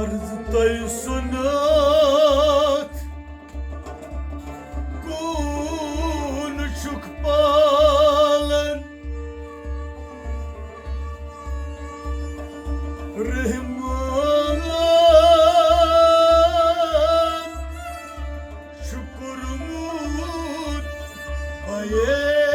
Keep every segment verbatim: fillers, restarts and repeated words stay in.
عرض تۄہہِ سُنتھ، کوٗن چھُکھ پالان؟ رحمان چھُ کوٚرمُت بیان۔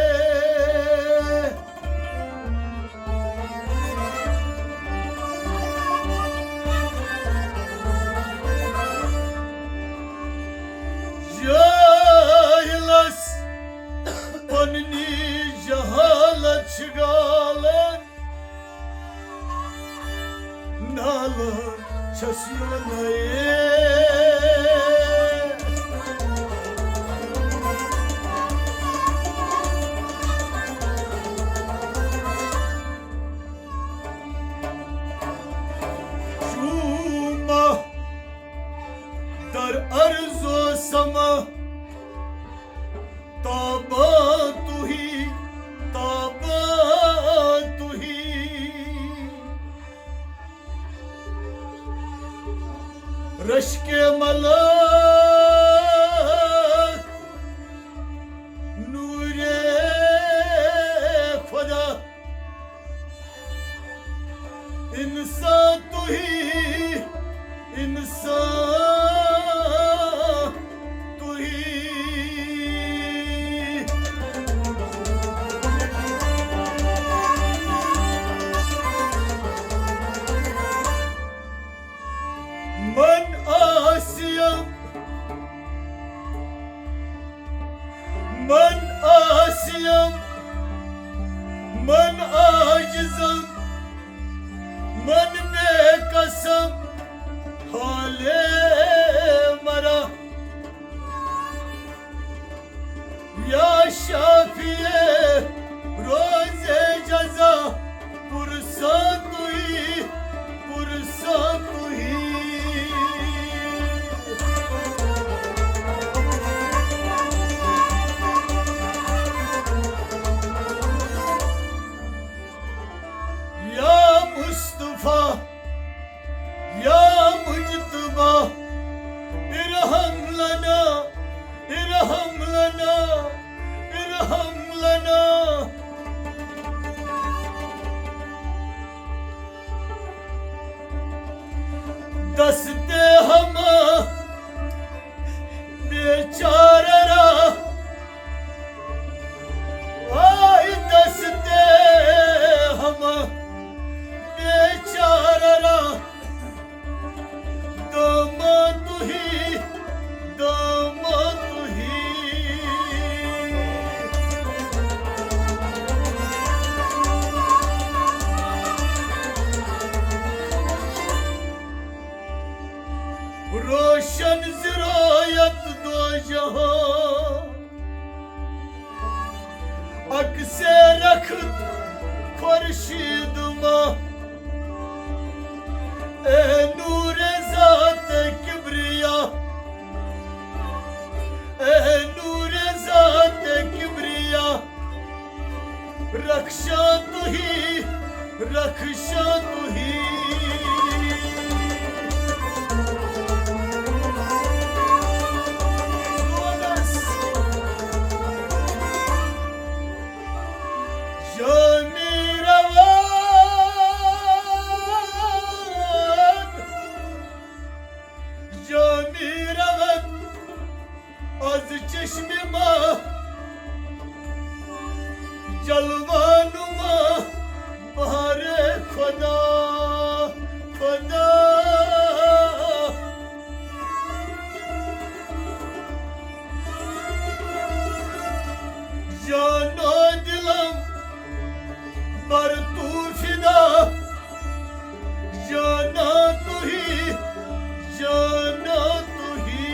جاہلس پننی جہالت چھِ گالان، نالان چھس یونَے۔ شوٗمہ در عرض و سماع، تابان توہی، تابان توہی۔ رشک ملک نور خدا، انسان توہی، انسان توہی۔ من آسیم، من آسیم، من عاجزم، من بے کسم، حالے مرا۔ یا شافی روز جزا، پرسان توہی، پرسان توہی۔ یا مصطفیٰ، یا مجتبیٰ، ارحم لنا، ارحم لنا، ارحم لنا۔ دست ہمہ بیچارہ را، آئی دست ہمہ بیچارہ را، داماد توہی، داماد توہی۔ روشن زیرایت دو جہان، عکس رخت خورشید ماہ، اے نور ذات کبریا، اے نور ذات کبریا، رخشان توہی، رخشان توہی۔ جامی روان، جامی روان، از چشم ما جلوہ نما بہر خدا، خدا۔ جان و دلم بر تو فدا، جانا توہی، جانا توہی۔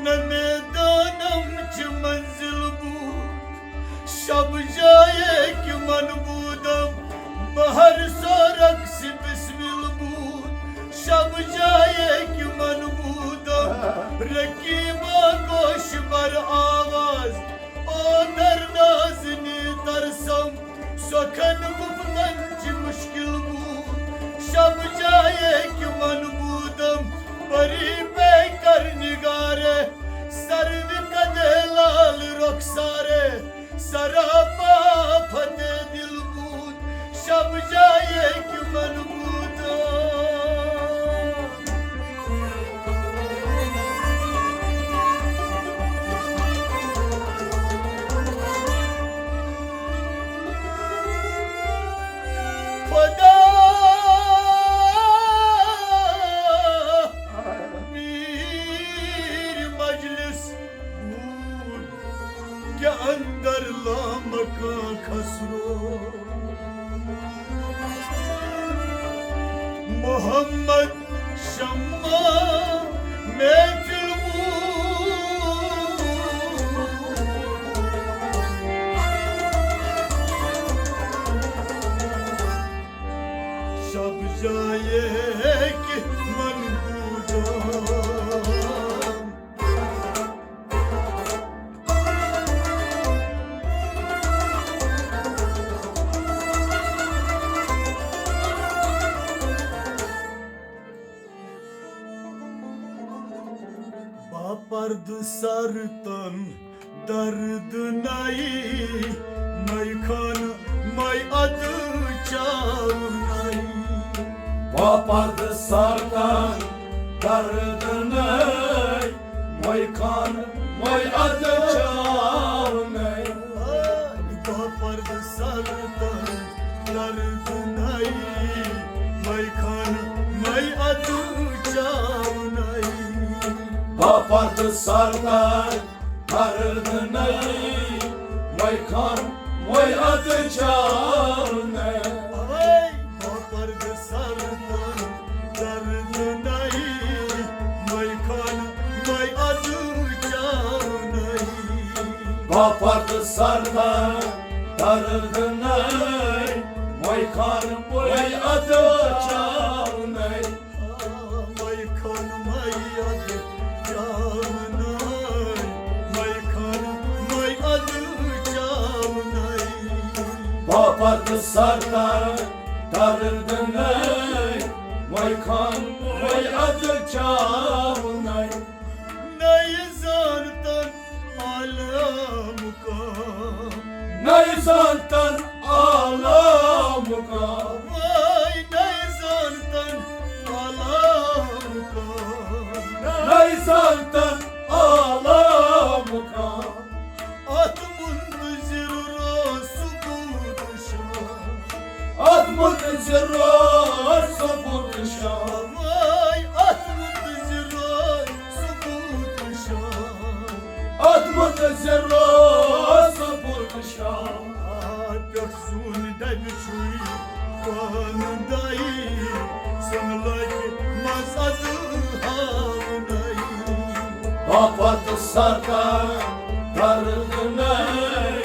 نہ میدانم چہ منزل بود، شب جایے کہ من بودم، بہر سورک سی بسمل بود، شب جایے کہ من بودم، رقیبا گوش بر آواز، او در نازنی ترسم، سخن گفتن چی مشکل بود. شب جایی که من بودم، پری پیکر نگاره، سرو کده لال رخساره، سراپا پت دل بود. شب جایی که من بودم. خدا میر مجلس بود که اندر لامکان خسرو محمد شمع محفل بود. شب جایی که من بودم. با پرد سرتن درد نئی، میخان می اد چاو نئی. با پرد سرتن درد نئی، میخان می اد چاو نئی. با پرد سرتن درد نئی، میخان می اد چاو نئی. با پرد سرتن درد نئی، میخان می اد چاو نئی. با پرد سرتن درد نئی، میخان می اد چاو نئی. با پرد سرتن درد نئی، میخان می اد چاو نئی. میخان می اد چاو نئی، میخان می اد چاو نئی. با پرد سرتن درد نئی، میخان می اد چاو نئی. نئی زانتن عالم کا. نئی زانتن عالم کا. وای نئی زانتن عالم کا. نئی زانتن عالم کا. ات منتظر را ثبوت شا. ات منتظر را ثبوت شا. وای ات منتظر را ثبوت شا. ات منتظر را ثبوت شا. آ، پٮ۪ٹھ زوٗن ڈبہِ چھُے پانہٕ دایی، سۄنہٕ لٲگۍ منٛز اَدٕ ہاونَے. با پرد سرتن درد نئی،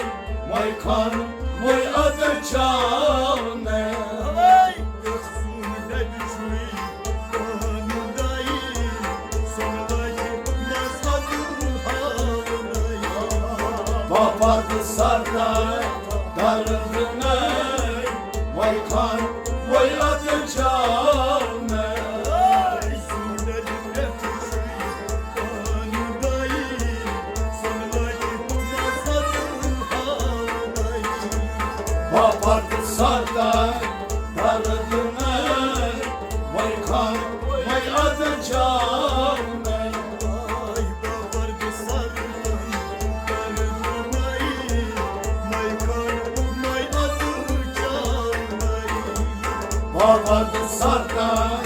میخان می اد چاو نئی. اوے! پٮ۪ٹھ زوٗن ڈبہِ چھُے پانہٕ دایی، سۄنہٕ لٲگۍ منٛز اَدٕ ہاونَے. با پرد سرتن درد نئی، میخان می اد چاو نئی. با پرد سرتن درد نئی، میخان می اد چاو نئی. با پرد سرتن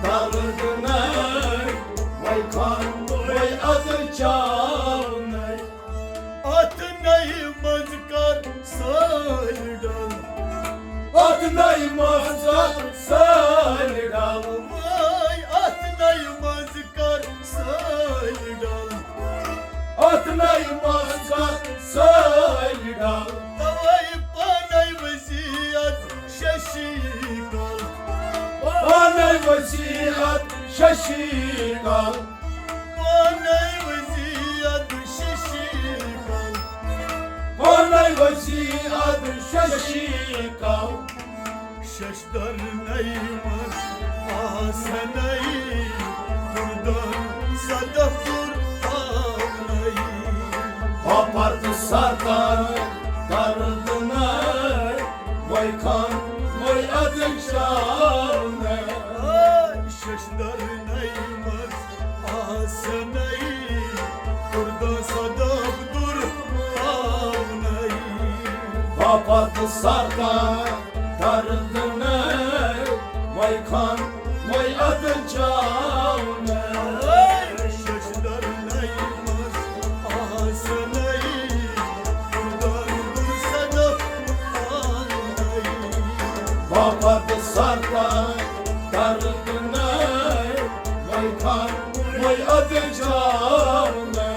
درد نئی، میخان می اد چاو نئی. اتھ نئی منٛز کر سٲلۍ ڈل. اتھ نئی منٛز کر سٲلۍ ڈل. وٲے اتھ نئی منٛز کر سٲلۍ ڈل. اتھ نئی منٛز کر سٲلۍ ڈل. توے پانے وزیت ششی کل. پانے وزیت ششی کل. پانے وزیت أسی ادٕ ششی کاو۔ ششدر نئی منٛز آسنے، دردن صدف در آونَے۔ باپرد سردن درد نئی، وی خان وی ادٕ چاونَے۔ ششدر نئی منٛز آسنے، دردن صدف در آونَے۔ باپرد سردن درد نئی، وی خان وی ادٕ چاونَے۔ ششدر نئی منٛز آسنے، دردن صدف آونَے۔ باپرد سردن درد نئی، وی خان وی ادٕ چاونَے۔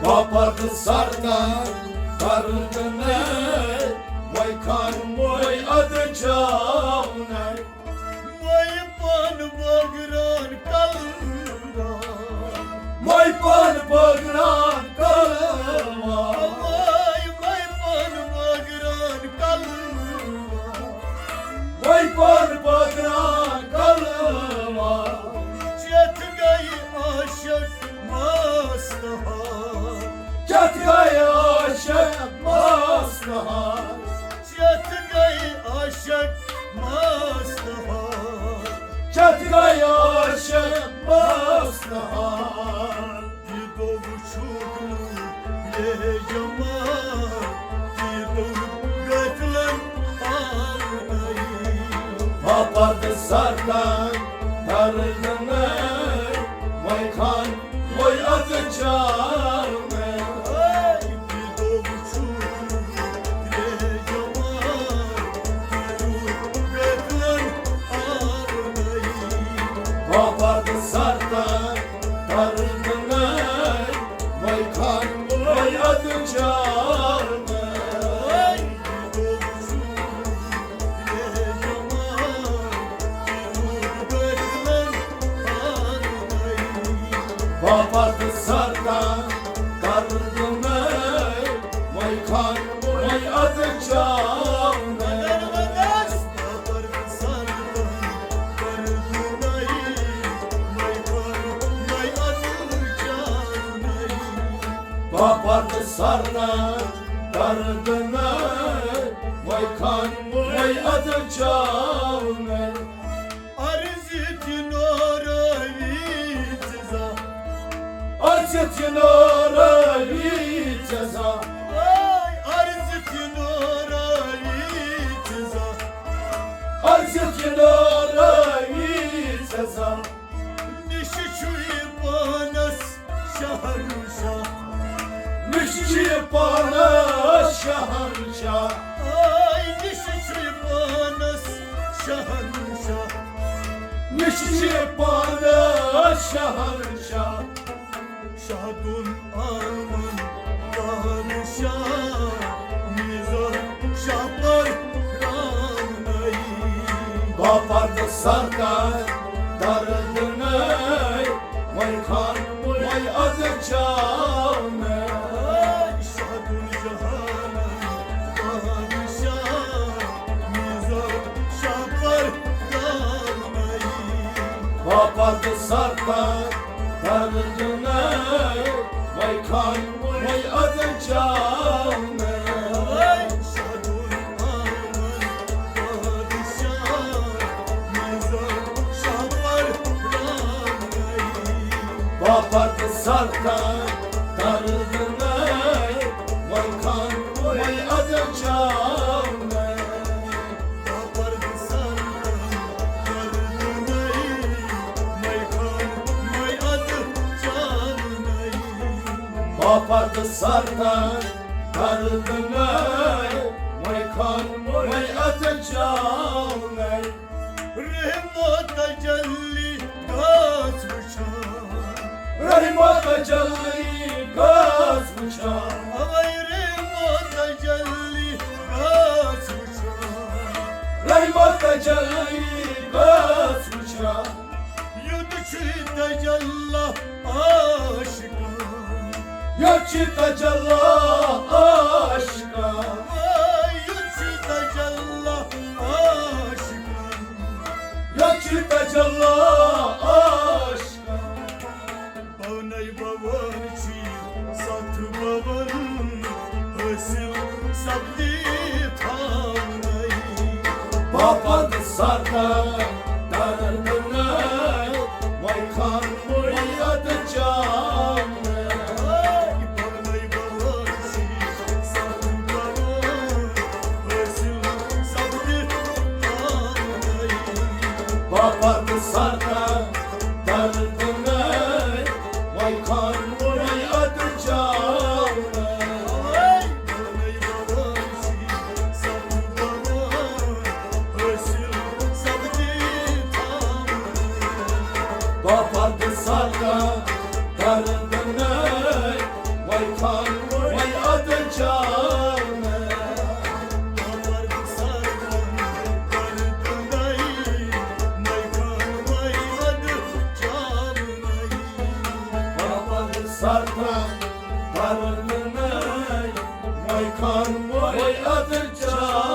باپرد سردن درد نئی، وی خان وی ادٕ چاونَے۔ مے پن بٲگران کلہٕ واد۔ مے پن بٲگران کلہٕ واد۔ مے، مے پن بٲگران کلہٕ واد۔ مے پن بٲگران کلہٕ واد۔ چٮ۪تھ گٔیہِ عاشق ماس تہٕ ہار۔ چٮ۪تھ گٔیہِ عاشق ماس تہٕ ہار۔ چٮ۪تھ گٔیہِ عاشق ماس تہٕ ہار۔ چٮ۪تھ گٔیہِ عاشق ماس تہٕ ہار۔ یہِ دۄہ وُچھُکھ نہٕ یے جمال، یہِ دۄہ غٲفلن آونَے۔ باپرد سردن درد نئی، وی خان وی ادٕ چاونَے۔ باپرد سردن درد نئی، وی خان وی ادٕ چاونَے۔ باپرد سردن درد نئی، وی خان وی ادٕ چاونَے۔ باپرد سردن درد نئی، وی خان وی ادٕ چاونَے۔ عرض تہِ نوروی ژٕ زا۔ عرض تہِ نوروی ژٕ زا۔ اے عرض تہِ نوروی ژٕ زا۔ عرض تہِ نوروی ژٕ زا۔ نِش چھُے پانس شہنشاہ۔ نِش چھُے پانس شہنشاہ۔ اے نِش چھُے پانس شہنشاہ۔ نِش چھُے پانس شہنشاہ۔ شاہ دُن آمن بادشاہ، میٖزان شاہ پرناونَے۔ باپرد سردن درد نئی، وی خان وی ادٕ چاونَے۔ شاہ دُن جہانن بادشاہ، میٖزان شاہ پرناونَے۔ باپرد سردن درد نئی، وی خان وی ادٕ چاونَے۔ باپرد سردن درد نئی، وی خان وی ادٕ چاونَے۔ باپرد سردن درد نئی، مے خان مے ادٕ چاونَے۔ باپرد سردن درد نئی، مے خان مے ادٕ چاونَے۔ رحمت تجلی گژھ وٕچھان۔ رحمت تجلی گژھ وٕچھان۔ اوے رحمت تجلی گژھ وٕچھان۔ رحمت تجلی گژھ وٕچھان۔ یوٚت چھُ تجلا عاشقان۔ یوٚت چھُ تجلا عاشقان۔ یوٚت چھُ تجلا عاشقان۔ یوٚت چھُ تجلا عاشقان۔ پانے بوان چھی ستھ بوان حٲصِل سپدی تھاونَے۔ باپتھ سرکار دردنَے، وَے خان وَے اَدٕ چاونَے۔ پانے بوان چھی ستھ بوان حٲصِل سپدی تھاونَے۔ باپتھ سرکار دردنَے، وَے خان وَے اَدٕ چاونَے۔ باپتھ سرکار دردنَے، وَے خان وَے اَدٕ چاونَے۔ باپتھ سرکار دردنَے، وَے خان وَے اَدٕ چاونَے۔